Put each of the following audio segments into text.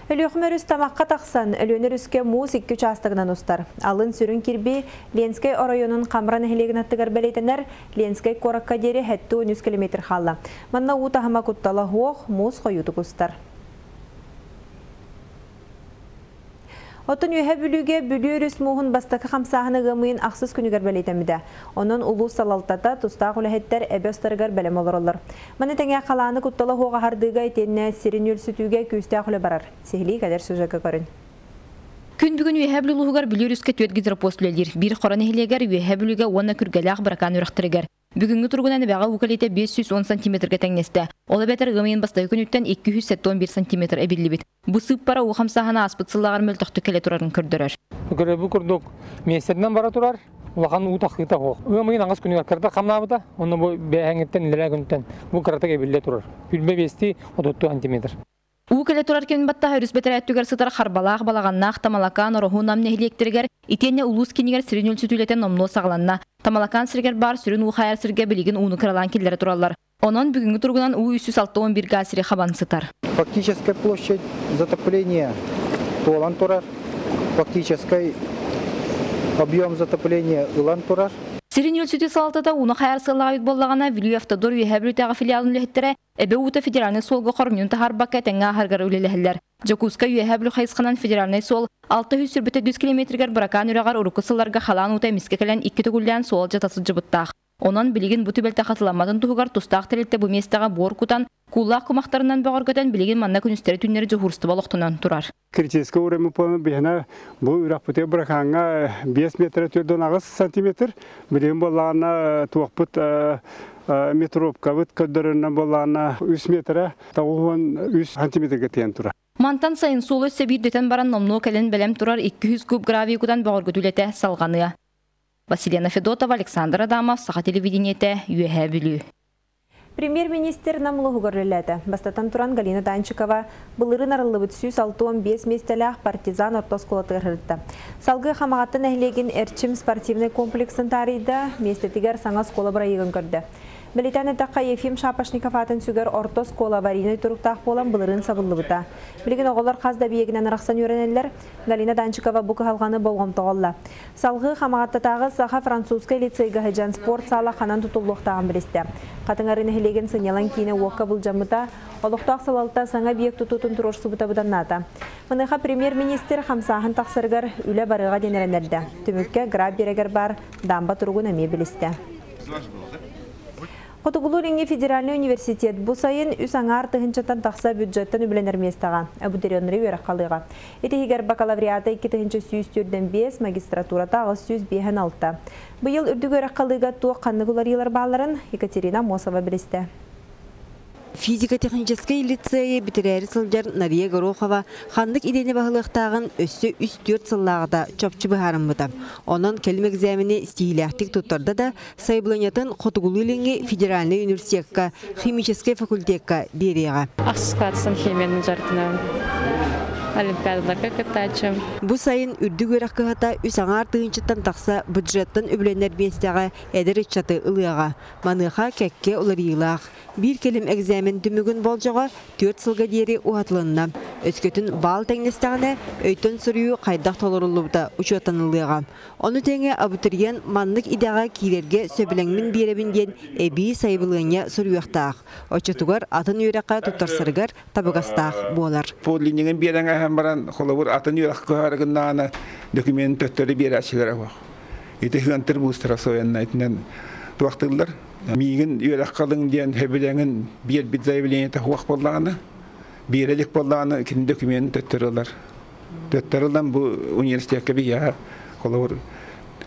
Өлүөхүмэ өрүс тамахха тахсан, Өлүөнэ өрүскэ муус икки учаастагынан устар. Алын сүрүн кирбии Ленскэй оройуонун Хамра нэһилиэгин аттыгар бэлиэтэнэр, Ленскэй куоракка диэри 73 километр хаалла. Манна уу таһыма куттала суох, муус хойуутук устар. Оттон Үөһээ Бүлүүгэ Бүлүү өрүс мууһун бастакы хамсааһына ыам ыйын ахсыс күнүгэр бэлиэтэммитэ. Онон улуус салалтата, тустаах үлэһиттэр эбэ устарыгар бэлэм олороллор. Маны тэҥэ халааны куттала суох аһардыыга итиэннэ сири нүөлсүтүүгэ күүстээх үлэ барар. Сиһилии кэлэр сюжекка көрүн. Күн бүгүн Үөһээ Бүлүү улууһугар Бүлүү өрүскэ түөрт гидропост үлэлиир. Биир Хоро нэһилиэгэр, Үөһээ Бүлүүгэ уонна Күргэлээх Быракаан үрэхтэригэр. Бүгүҥҥү туругунан эбэҕэ уу кэлиитэ 510 сантиметрга тэҥнэстэ. Ол эбэтэр ыам ыйын бастакы күнүттэн 271 сантиметр эбиллибит. Бу сыыппара уу хамсааһына ааспыт сыллааҕар мөлтөхтүк кэлэ турарын көрдөрөр. Көрөбү курдук миэстэтинэн бара турар, улахан уу тахсыыта суох. Ыам ыйын аҥас күнүгэр кырата хамнаабыта, онно бу бээһэҥҥиттэн илэрээ күнтэн бу кыратык эбиллэ турар. Күлбэ биэстии 32 сантиметр. Уу кэлэ турар кэмин баттаһа өрүс бэтэрээ өттүгэр сытар Харбалаах, Балаҕаннаах, Тамалакаан, Ороһу, Нам нэһилиэктэригэр итиэннэ улуус киинигэр сирин үлсүтүүлэтэ номнуо саҕаланна. Тамалакаан сиригэр баар сүрүн уу хайар сиргэ билигин ууну кыралаан киллэрэ тураллар. Онон бүгүҥҥү туругунан уу 361 гаа сири хабан сытар. Фактическая площадь затопления туолан турар, фактическай объем затопления ылан турар. Сирин үлсүтүү салалтата ууну хайар сыаллаах эбит буоллаҕына, Бүлүү Автодор Үөһээ Бүлүүтээҕи филиалын үлэһиттэрэ Эбэ уута федеральнай суолга хоромньуну таһаарбакка этэҥҥэ ааһарыгар үлэлэһэллэр. Дьокуускай Үөһээ Бүлүү хайысханан федеральнай суол 624 километрыгар Быракаан үрэҕэр урукку сылларга халаан уута эмискэ кэлэн икки төгүллээн суол алдьата сылдьыбыттаах. Онон билигин бу түбэлтэ хатыламматын туһугар тустаах тэрилтэ бу миэстэҕэ буор кутан, кууллаах кумахтарынан бөҕөргөтөн билигин манна күнүстэри-түүннэри дьуһуурустуба олохтонон турар. Критическое уровень биһиэнэ бу үрэхпитигэр Быракааҥҥа 5 метр 48 сантиметр. Билигин буоллаҕына туохпут метровкабыт көрдөрөрүнэн буоллаҕына 3 метрэ 93 сантиметрга тиийэн турар. Мантан сайын суолу өссө биирдэтэн баран номнуо кэлин бэлэм турар 200 куб гравий кутан бөҕөргөтүү үлэтэ салҕаныа. Василена Федотова, Александр Адамов, Саха телевидениетэ, Үөһээ Бүлүү. Премьер-министр Нам улууһугар үлэлээтэ. Бастатан туран Галина Данчикова былырыын арыллыбыт 165 миэстэлээх Партизан орто оскуолатыгар сырытта. Салгыы Хамаҕатта нэһилиэгин Эрчим спортивнай комплексын таарыйда, миэстэтигэр саҥа оскуола бырайыагын көрдө. Бэлиэтээн эттэххэ, Ефим Шапошников аатын сүгэр орто оскуола аварийнай туруктаах буолан былырыын сабыллыбыта. Билигин оҕолор хас да эбийиэгинэн арахсан үөрэнэллэр. Галина Данчикова бу кыһалҕаны болҕомтоҕо ылла. Салгыы Хамаҕаттатааҕы Саха-французскай лицейгэ сылдьан спорт саала ханан тутуллуохтааҕын билистэ. Хатыҥ Арыы нэһилиэгин сынньалаҥ киинэ уокка былдьаммыта, олохтоох салалта саҥа объект тутуутун туруорсубута быданнаата. Маныаха премьер-министр хамсааһын тахсарыгар үлэ барыаҕа диэн эрэннэрдэ. Түмүккэ Граб биэрэгэр баар дамба туругун эмиэ билистэ. Хотугулуу-Илиҥҥи федеральнай университет бу сайын үс аҥаар тыһыынчаттан тахса бюджеттан үбүлэнэр миэстэҕэ абитуриеннары үөрэххэ ылыаҕа. Ити иһигэр бакалавриата 2145, магистратурата 856. Быйыл үрдүк үөрэххэ ылыыга туох ханнык уларыйыылар баалларын Екатерина Аммосова билистэ. Физико-техническэй лицейи бүтэрээри сылдьар Нария Горохова ханнык идэни баһылыахтааҕын өссө үс-түөрт сыллааҕыта чопчу быһаарыммыта. Онон кэлим экзамени ситиһиилээхтик туттарда да, сайабылыанньатын Хотугулуу-Илиҥҥи федеральнай университекка химическэй факультекка биэриэҕэ. Ахсыс кылаастан химиянан дьарыктанабын. Олимпиадаларга кыттааччым. Бу сайын үрдүк үөрэх кыһата үс аҥаар тыһыынчаттан тахса бюджеттан үбүлэнэр миэстэҕэ эдэр ыччаты ылыаҕа. Маныаха кэккэ уларыйыылаах. Биир кэлим экзамен түмүгүн болдьоҕо түөрт сылга диэри уһатылынна. Өскөтүн баал тэҥнэстэҕинэ, өйтөн суруйуу хайдах толоруллубута учуоттаныллыаҕа. Ону тэҥэ абитуриент маннык идэҕэ киирэргэ сөбүлэҥмин биэрэбин диэн эбии сайабылыанньа суруйуохтаах. Оччотугар атын үөрэххэ туттарсарыгар табыгастаах буолар. Подлиннигын биэрэн аһан баран, холобур, атын үөрэх кыһарыгыннаҕына документ төттөрү биэрээччилэрэ суох. Ити хыантыр буустара соянна итинэн туохтууллар. Миигин үөрэх халыҥ диэн сөбүлэҥин биэрбит заявлениета суох буоллаҕына, биэрэ илик буоллаҕына кини документын төттөрү ылар. Төттөрү ылан бу университекка биһиэхэ холобур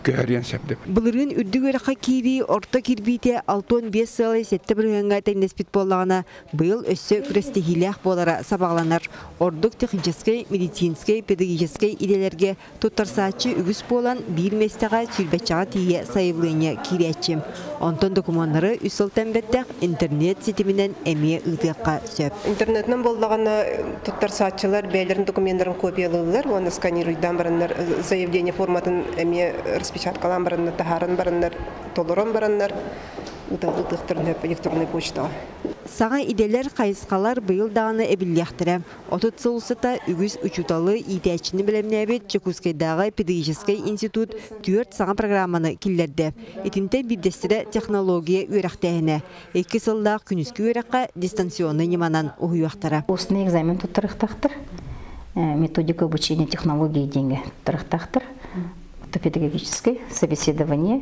көһөрүөн сөп деп. Былырыын үрдүк үөрэххэ киирии орто кирбиитэ 65 сыалай 7 бырыһыаҥҥа тэҥнэспит буоллаҕына, быйыл өссө күрэстэһиилээх буолара сабаҕаланар. Ордук техническэй, медицинскэй, педагогическай идэлэргэ Туттарсааччы үгүс буолан, биир миэстэҕэ сүүрбэччэҕэ тиийэ сайабылыанньа киирээччи. Онтон докумуоннары үс сылтан бэттэх интернет ситиминэн эмиэ ыытыахха сөп. Интернетинэн буоллаҕына туттарсааччылар бэйэлэрин докуменнарын копиялыыллар уонна сканируйдаан бараннар заявление форматын эмиэ распечаткалаан бараннар таһааран бараннар толорон бараннар Ыытыахтарын сөп электроннай почтаҕа. Саҥа идэлэр, хайысхалар быйыл даҕаны эбиллиэхтэрэ. 30 сыл устата үгүс учууталы, иитээччини бэлэмнээбит Дьокуускайдааҕы педагогическай институт түөрт саҥа программаны киллэрдэ. Итинтэн биирдэстэрэ технология үөрэхтээһинэ. 2 сыллаах күнүскү үөрэххэ дистанционнай ньыманан уһуйуохтара. Устный экзамен туттарыахтаахтар. Методика обучения технологии диэҥҥэ туттарыахтаахтар. Педагогическое собеседование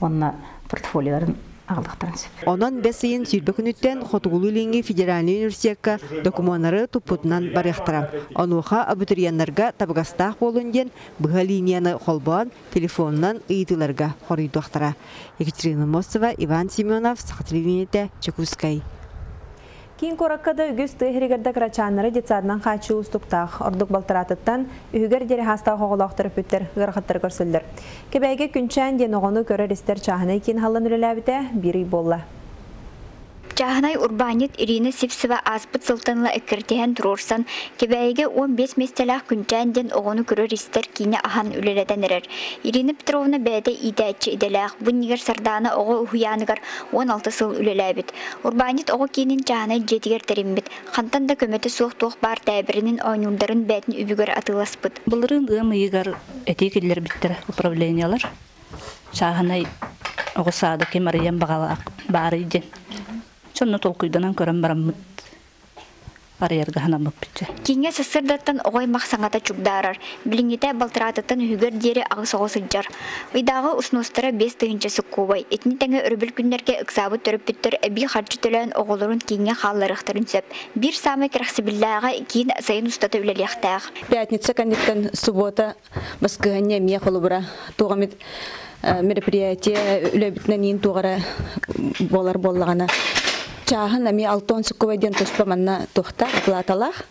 уонна портфолиоларын аҕалыахтарын сөп. Онон бэс ыйын 20 күнүттэн Хотугулуу-Илиҥҥи федеральнай университекка докумуоннары туппутунан барыахтара. Онуоха абитуриеннарга табыгастаах буолун диэн быһа линияны холбоон телефонунан ыйытыыларга хоруйдуохтара. Екатерина Мостова, Иван Семенов, Саха телевидениетэ, Дьокуускай. Киин куоракка да үгүс тыа сиригэр да кырачааннары детсадынан хааччыы уустуктаах. Ордук балтараатыттан үһүгэр диэри саастаах оҕолоох төрөппүттэр ыарахаттары көрсөллөр. Кэбээйигэ Күнчээн диэн оҕону көрөр-истэр чааһынай киин аһыллан үлэлээбитэ биир ый буолла. Чааһынай урбаанньыт Ирина Сивцева ааспыт сылтан ыла эккирэтиһэн туруорсан, Кэбээйигэ 15 миэстэлээх Күнчээн диэн оҕону көрөр-истэр киинэ аһан үлэлэтэн эрэр. Ирина Петровна бэйэтэ иитээччи идэлээх, бу иннигэр Сардаана оҕо уһуйааныгар 16 сыл үлэлээбит. Урбаанньыт оҕо киинин чааһынай дьиэтигэр тэриммит, хантан да көмөтө суох туох баар тээбиринин, оонньуурдарын бэйэтин үбүгэр атыыласпыт. Былырыын ыам ыйыгар этии киллэрбиттэрэ управлениелар. Чааһынай оҕо саада ким арыйан баҕалаах баарый диэн. Сонно толкуйданан көрөн бараммыт арыйарга санаммыппытча. Кииҥҥэ сарсыардаттан оҕо аймах саҥата чугдаарар. Билиҥҥитэ балтараатыттан үһүгэр диэри аҕыс оҕо сылдьар. Ыйдааҕы усунуостара 5000 суккуобай. Итини тэҥэ өрөбүл күннэргэ ыксаабыт төрөппүттэр эбии харчы төлөөн оҕолорун кииҥҥэ хаалларыахтарын сөп. Биир саамай кэрэхсэбиллээҕэ киин сайын устата үлэлиэхтээх. Пятница кэнниттэн суббота баскыһанньа эмиэ холобура туох эмит мероприятие үлэбитинэн иин туох эрэ буолар буоллаҕына чааһын эмиэ алтон суккубай диэн туспа манна туохтаах оплаталаах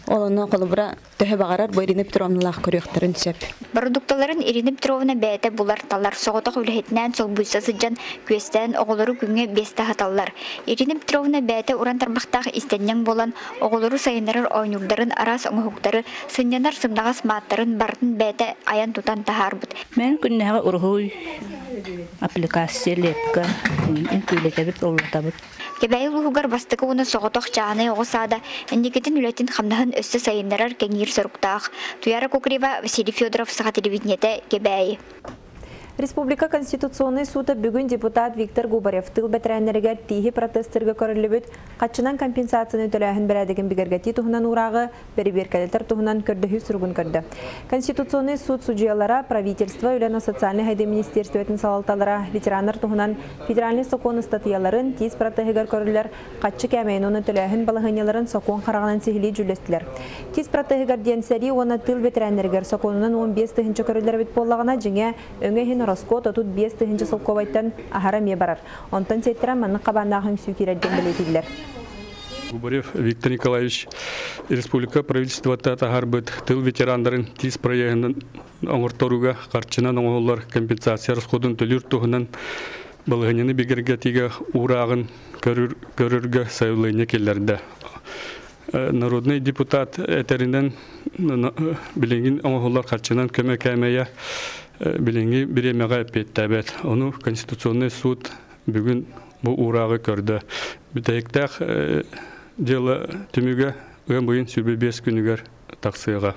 ол онно холобура төһө баҕарар бу Ирина Петровналаах көрүөхтэрин сөп. Бородуукталарын Ирина Петровна бэйэтэ булар-талар, соҕотох үлэһитинээн солбуйса сылдьан күөстээн оҕолору күҥҥэ биэстэ аһаталлар. Ирина Петровна бэйэтэ уран тарбахтаах истэнньэҥ буолан оҕолору сайыннарар оонньуурдарын, араас оҥоһуктары, сынньанар сымнаҕас мааттарын барытын бэйэтэ айан-тутан таһаарбыт. Мен күннээҕи уруһуй, аппликация, лепка, үҥкүүлэтэбит, ыллатабыт. Кэбээйи улууһугар бастакы уонна соҕотох чааһынай оҕо саада инникитин үлэтин-хамнаһын өссө сайыннарар кэҥиир соруктаах. Туяра Кукрева, Василий Федоров, Саха телевидениетэ, Кэбээйи. Республика Конституционнай суута бүгүн депутат Виктор Губарев тыыл бэтэрээннэригэр тииһи протестерга көрүллүбүт харчынан компенсацияны төлөөһүн бэрээдэгин бигэргэтии туһунан уурааҕы бэрэбиэркэлэтэр туһунан көрдөһүү суругун көрдө. Конституционнай суут судьуйалара, правительство, үлэ социальнай сайдыы министерствотын салалталара ветераннар туһунан федеральнай сокуон ыстатыйаларын тиис протеһыгар көрүллэр харчы кээмэйин уонна төлөөһүн балаһыанньаларын сокуон хараҕынан сиһилии дьүүллэстилэр. Тиис протеһыгар диэн сэрии уонна тыыл бэтэрээннэригэр сокуонунан 15 тыһыынча көрүллэр эбит буоллаҕына, дьиҥэ, өҥө иһин ороскуот 35 тыһыынча солкуобайтан аһара эмиэ барар. Онтон сиэттэрэн маннык хабааннаах үҥсүү киирэр диэн бэлиэтииллэр. Губарев Виктор Николаевич республика правительствота таһаарбыт тыл ветераннарын тиис проегынан оҥорторууга харчынан оҥоһуллар компенсация расходун төлүүр туһунан балаһыанньаны бигэргэтиигэ уурааҕын көрөргө сайабылыанньа киллэрдэ. Народный депутат этэринэн билиҥҥин оҥоһуллар харчынан көмө кээмэйэ билиҥҥи бириэмэҕэ эппиэттээбэт. Ону Конституционный суд бүгүн бу уурааҕы көрдө. Бүтэһиктээх дьыала түмүгэ ыам ыйын 25 күнүгэр тахсыаҕа.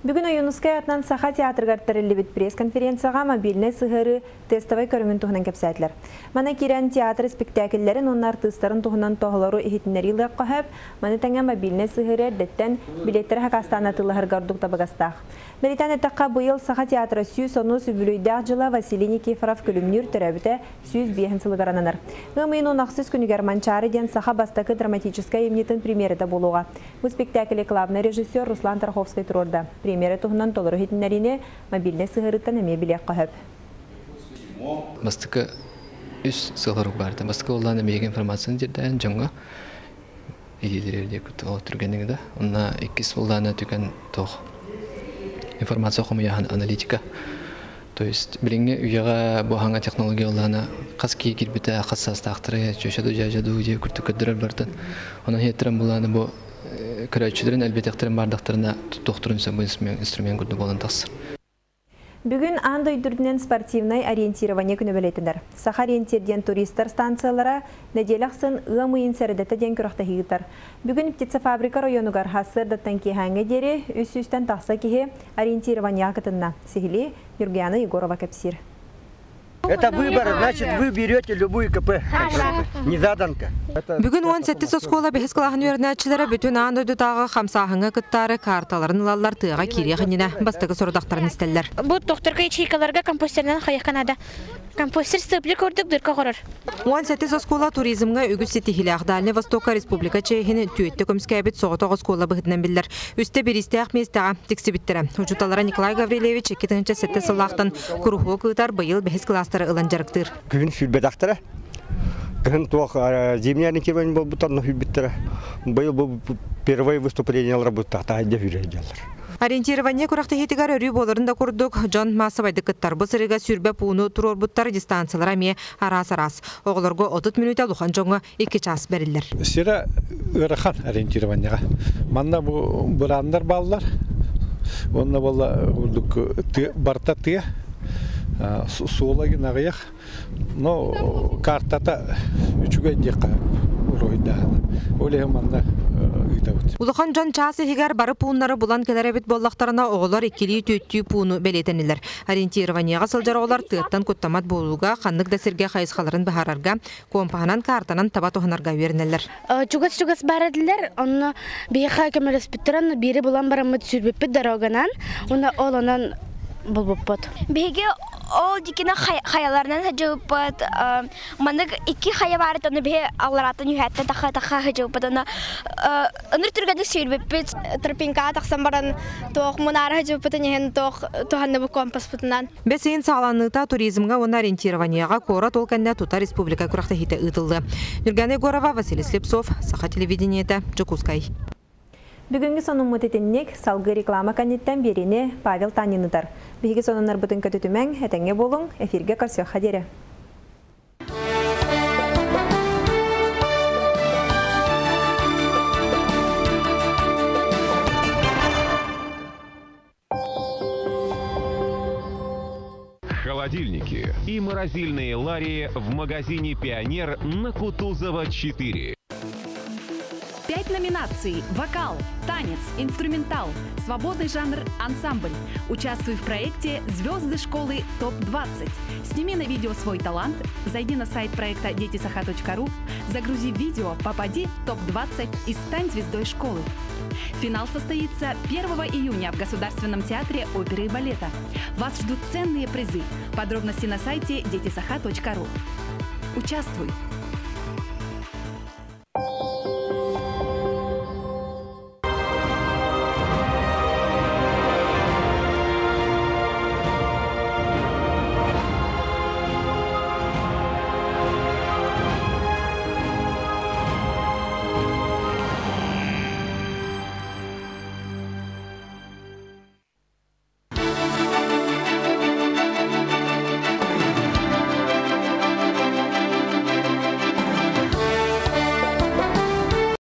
Бүгүн Ойуунускай аатынан Саха театрыгар тэриллибит пресс-конференцияҕа мобильнай сыһыарыы тестовай көрүҥүн туһунан кэпсээтилэр. Маны киирэн театр испиктээкиллэрин уонна артыыстарын туһунан тоһолору иһитиннэрии ылыахха сөп. Маны тэҥэ мобильнай сыһыарыы эрдэттэн билиэттэри хакаастаан атыылаһарга ордук табыгастаах. Бэлиэтээн эттэххэ, быйыл Саха театра 110 үбүлүөйдээх дьыла Василий Никифоров Күлүмнүүр төрөөбүтэ 105 сылыгар ананар. Ыам ыйын 16 күнүгэр Манчаары диэн саха бастакы драматическай айымньытын премьерата буолуоҕа. Бу спектаклы главнай режиссер Руслан Тарховскай туруорда. Премьера туһунан толору иһитиннэриини мобильнай сыһыарыттан эмиэ билиэххэ сөп. Бастакы үс сыал баар. Бастакы буоллаан эмиэ информацияны тиэрдээн дьоҥҥо идиилэр диэкут ол түргэнник да. Онна иккис буоллаана түгэн туох информация хомуйаһын аналитика. То есть билиҥҥи үйэҕэ бу хаҥа технология буоллаана хас киһи киирбитэ, хас саастаахтары, чүөчэ дьээдьэ дуу диэ курдук көрдөрөр бартан. Онон иһиттэрэн буоллаана бу көрөөччүлэрин элбэтиэхтэрин баардахтарына туттуохтарын сөп бу инструмент курдук буолан тахсар. Бүгүн аан дойду үрдүнэн спортивнай ориентирование күнэ бэлиэтэнэр. Саха ориентир диэн туристар станциялара нэдиэлэ ахсын ыам ыйын сэрэдэтэ диэн күрэхтэһии ыытар. Бүгүн Птицефабрика оройуонугар сарсыардаттан киэһээҥҥэ диэри үс сүүстэн тахса киһи ориентированиеҕа кытынна. Сиһилии Нюргуяна Егорова кэпсиир. Это выбор, значит, вы берете любую КП. Не заданка. Бүгүн 17 оскуола бэһис кылааһын үөрэнээччилэрэ бүтүн аан дойдутааҕы хамсааһыҥҥа кыттаары карталарын ылаллар, тыаҕа киириэх иннинэ бастакы сорудахтарын истэллэр. Бу тохторго ячейкаларга компостерынан хайыахха наада. Компостер сыплы курдук дырка хорор. 17 оскуола туризмҥа үгүс ситиһиилээх Дальнай Востокка республика чиэһин түөттэ көмүскээбит соҕотох оскуола быһыытынан биллэр. Үстэ бириистээх миэстэҕэ тиксибиттэрэ. Учууталлара Николай Гаврильевич 2007 сыллаахтан куруһуок ыытар, быйыл бэһис кылаастары ылан дьарыктыыр. Күһүн сүүрбэтэхтэрэ. Кыһын туох зимний ориентирование буолбуттар, но сүүрбүттэрэ. Быйыл бу первое выступлениелара буттахта дьэ сүүрэ сылдьаллар. Ориентирование күрэхтэһиитигэр өрүү буоларын да курдук, дьон маассабайдык кыттар. Бу сырыыга сүүрбэ пууну туруорбуттар, дистанциялара эмиэ араас-араас. Оҕолорго 30 мүнүүтэ, улахан дьоҥҥо 2 чаас бэриллэр. Сирэ ыарахан ориентированиеҕа. Манна бу бырааннар бааллар. Уонна буолла курдук барыта тыа суола аҕыйах. Но картата үчүгэй диэххэ уруһуйдааһына. Ол иһин манна ыытабыт. Улахан дьон чаас иһигэр бары пууннары булан кэлэр эбит буоллахтарына, оҕолор иккилии түөттүү пууну бэлиэтэнилэр. Ориентированиеҕа сылдьар оҕолор тыаттан куттамат буолууга, ханнык да сиргэ хайысхаларын быһаарарга, компаһынан, картанан таба туһанарга үөрэнэллэр. Чугас-чугас баар этилэр, онно биһиэхэ көмөлөспүттэр, онно биири булан бараммыт сүүрбүппүт дороганан, уонна ол онон булбуппут. Биһиги ол дикини хайаларынан сылдьыбыппыт. Маннык икки хайа баар этэ, ону биһи алларааттан үһээттэн таха-таха сылдьыбыппыт. Онно ыныр түргэнник сүүрбүппүт. Тропинкаҕа тахсан баран туох мунаара сылдьыбыппытын иһин туох туһанныбыт компаспытынан. Бэс ыйын саҕаланыыта туризмҥа уонна ориентированиеҕа куорат ол кэннэ тута республика күрэхтэһиитэ ыытыллыа. Нюргана Егорова, Василий Слепцов, Саха телевидениетэ, Дьокуускай. Бүгүҥҥү сонуммут итинник, салгыы реклама кэнниттэн биэриини Павел Танин ыытар. Биһиги сонуннарбытын көтүтүмэҥ, этэҥҥэ буолуҥ, эфиргэ көрсүөххэ диэри. Холодильники и морозильные лари в магазине «Пионер» на Кутузова 4. Пять номинаций – вокал, танец, инструментал, свободный жанр, ансамбль. Участвуй в проекте «Звезды школы ТОП-20». Сними на видео свой талант, зайди на сайт проекта детисаха.ру, загрузи видео, попади в ТОП-20 и стань звездой школы. Финал состоится 1 июня в Государственном театре оперы и балета. Вас ждут ценные призы. Подробности на сайте детисаха.ру. Участвуй!